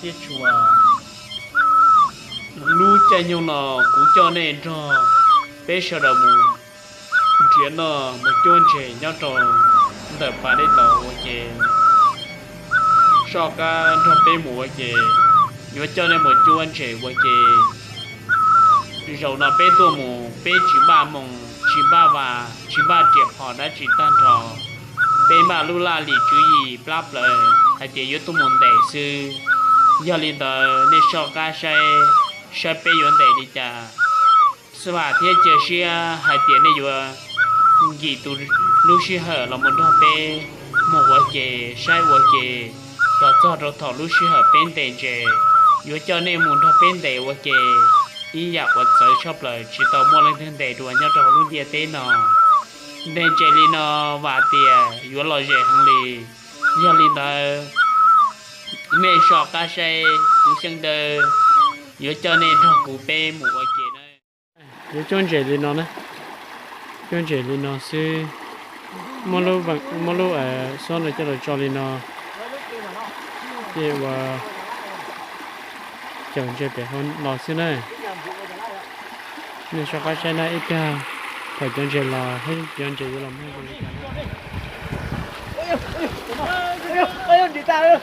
Thiab tshua, lub caij nyoog no kuv coj nej nrog peb sawv daws mus nrhiav noj mus cuab ntses nyob rau ntawm pas dej tod ua ke. Soj qab nrog peb mus ua ke, yuav coj nej mus cuab ntses ua ke. Zaum no peb tuaj mus peb tsis npaj moo, tsis npaj vas, tsis npaj riam phom dab tsi tag nrho. Peb npaj lub laj lim tswv yim plab plaws hais tias yuav tuaj mus ntes xwb. Yog li ntawd nej soj qab saib, saib peb yuav ntes li cas. Vam thiab cia siab hais tias nej yuav nkim tus lub sij hawm los mus nrog peb mus ua ke, saib ua ke, los txog rau thaum lub sij hawm peb ntes ntses, yuav coj nej mus nrog peb ntes ua ke ib yam uas txawv tshaj plaws tsis tau muaj leej twg ntes dua nyob rau hauv lub ntiaj teb no. Ntes ntses li no vam tias yuav lom zem heev li. Yog li ntawd, nej soj qab saib, kuv Xyeej Dawb yuav coj nej nrog kuv peb mus ua ke na. Yuav cuab ntses li no na, cuab ntses li no xwb, muab lub xob no coj los tso li no, ces ua caum ntses pem hauv los xwb na. Nej soj qab saib na, ib pliag thaum cov ntses los, cov ntses yuav los muaj zoo li cas na.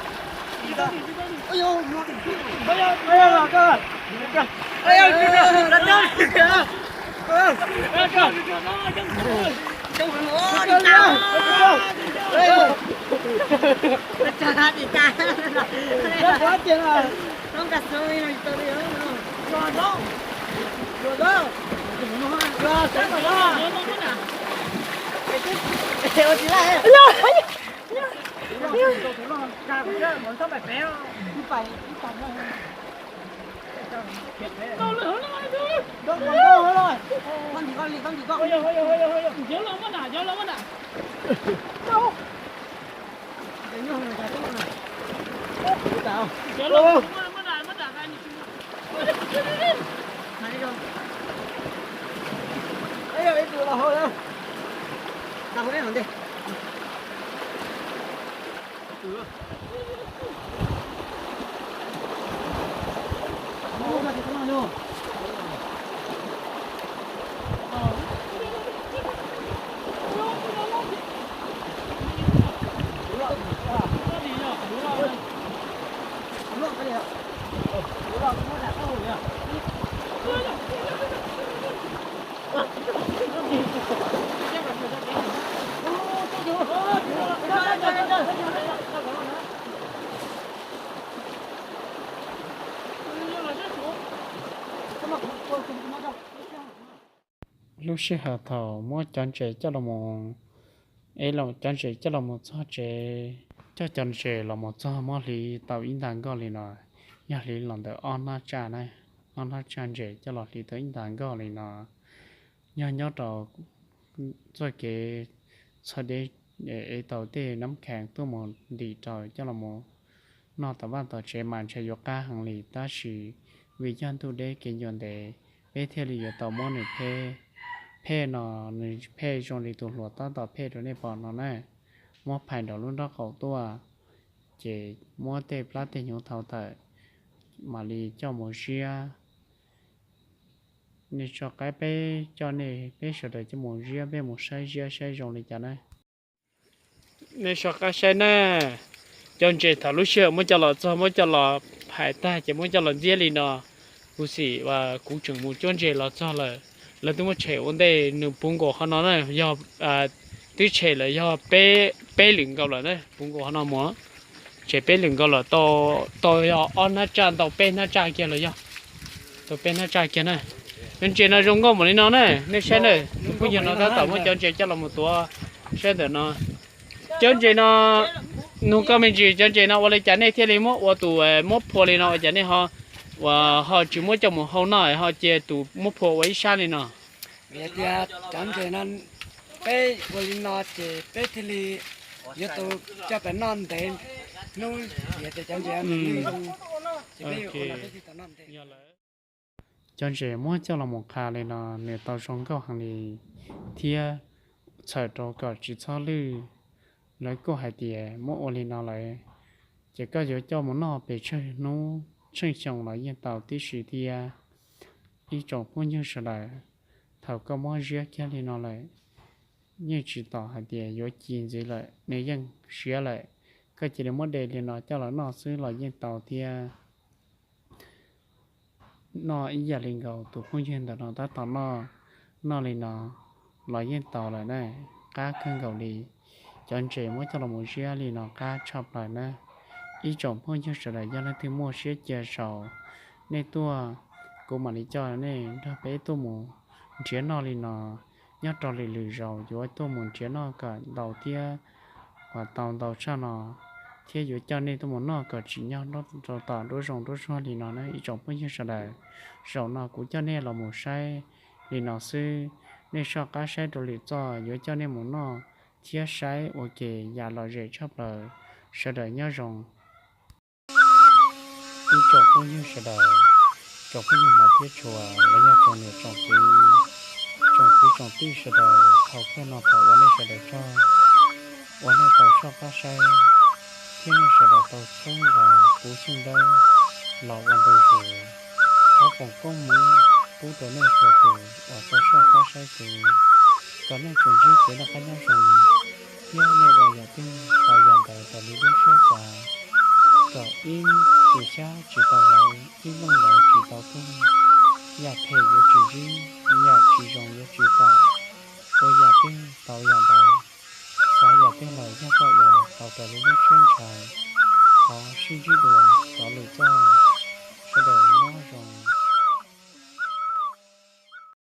Lub sij hawm thaum muab cov ntses coj los mus, es cov ntses coj los mus txog tsev, coj cov ntses los mus txog muab hliv tau ib nta nkoj li no, yog hliv los ntawm ob hnab tsaj na, ob hnab tsaj ntses coj los hliv tau ib nta nkoj li no, yog nyob rau txoj kev txog deb, es tau tej nab khees tuaj mus ntim rau coj los mus noj tom vaj tom tsev mas ntshe yuav qab heev li, tab sis vim yog ntuj deb kev ncua ntev, peb thiaj li yuav tau muab nws phej, phej no, nws phej zoo li tus hluas tab tom phej rau nej pom no na. Muab phais nraum lub nrob qaum tuaj, ces muab tej plab tej hnyuv thau tawm, mam li coj mus ziab. Nej soj qab peb coj nej peb sawv daws coj mus ziab, peb mus saib ziab saib zoo li cas na. Nej soj qab saib na, cov ntses thaum lub sij hawm muab coj los txog muab coj los phais tag ces muab coj los ntxiab li no. Kuv xim uas kuv tseem mus cuab ntses los txog lawm, lawv twb muab tshem ua ntej nws puv nkaus qhov no na, yog twb tshem lawm yog peb, peb lwm nkaus lawm na, puv nkaus qhov no mus, tshem peb lwm nkaus lawm, tau, tau yog ob hnab tsaj ntau peb hnab tsaj kiag los yog, tau peb hnab tsaj kiag na. Cov ntses no zoo nkauj npaum li no na, nej saib na, tus phooj ywg no tab tom muab cov ntses coj los mus tuav saib ntawm no. Cov ntses no, nug koj me ntsis, cov ntses no ua li cas nej thiaj li muab ua tus muab phua li no, ua cas nej ho, uas ho tsis muab coj mus hau noj ho cia tus muab phua ua ib sab li no? Vim tias cov ntses no peb ua li no ces peb thiaj li yuav tau coj pem noj ntev hnub, vim tias cov ntses no nws zoo, ces peb ua no peb thiaj tau noj ntev. Cov ntses muab coj los mus qha li no nws tau zoo nkauj heev li, thiab txhawm rau kom tsis txhob lwj. Lawv kuj hais tias muab ua li no lawm, ces koj yuav coj mus noj pes tsawg hnub tsheej xyoo los yeej tau tib si thiab. Ib tsoom phooj ywg sawv daws, thaum koj muab ziab kiag li no lawm, yeej tsis tos hais tias yuav ci ntxiv lawm, nws yeej siav lawm, koj cia li muab de li no coj los noj xwb los yeej tau thiab. Noj ib yam li nkaus tus phooj ywg ntawm no tab tom noj, noj li no los yeej tau lawm na, qab kawg nkaus li. Cov ntses muab coj los mus ziab li no qab tshaj plaws na. Ib tsoom phooj ywg sawv daws, yog leej twg muaj siab cia zaus, nej tuaj, kuv mam li coj nej nrog peb tuaj mus nrhiav noj li no nyob rau lwm lwm zaus, yuav tuaj mus nrhiav noj kom ntau thiab, kom tau ntau tshaj no, thiab yuav coj nej tuaj mus noj kom tsim nyog rau tom nruab zoov nruab zuag li no na ib tsoom phooj ywg sawv daws. Zaum no kuv coj nej los mus saib li no xwb, nej soj qab saib rau lwm txoj yuav coj nej mus noj thiab saib ua ke yam lom zem tshaj plaws. Sawv daws nyob zoo. Ib tsoom phooj ywg sawv daws, tsoom phooj ywg hmov thiab tshua los yog tsoom niam tsoom txiv, tsoom kwv tsoom tij sawv daws, thaum kawg no thov ua nej sawv daws tsaug uas nej tau soj qab saib thiab nej sawv daws tau txhawb nqa kuv Xyooj Dawb los ua ntu zus. Thov foom koob hmoov pub rau nej txhua tus uas tau soj qab saib kuv, kom nej tsuas ntsib kev noj qab nyob zoo thiab nej ua yam twg tau yam ntawd raws li lub siab xav, kom ib tus xyab tsis tau hlawv, ib nplooj ntawv tsis tau tuag, yam phem yuav tsis ntsib, yam tsis zoo yuav tsis pom, ua yam twg tau yam ntawd, xav yam twg lawm yog koj ua tau raws li lub siab ntshaw. Thov sib ntsib dua rau lwm txoj.